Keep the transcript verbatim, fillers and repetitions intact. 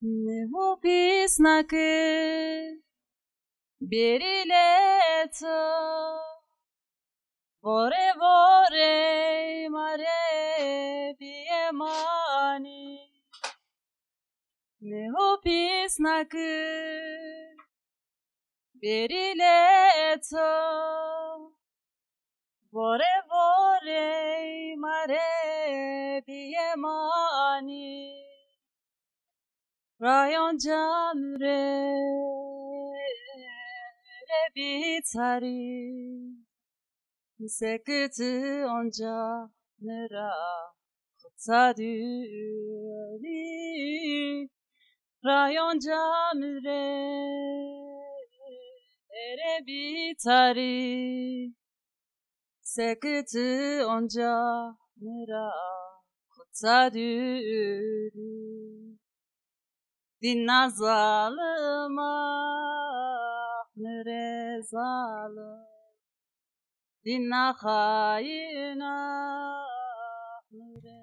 Neho pîs nakir bêrî lê to. Vore vore ma rê bîye manî. Neho pîs nakir bêrî lê to. Vore vore ma rê bîye manî. Rayon camre re bî tarî. Sekiti onca nira xutsa dûrî. Rayon camre re bî tarî. Sekiti onca nira xutsa dûrî. Dîna zalima nire zalim. Dîna xayina nire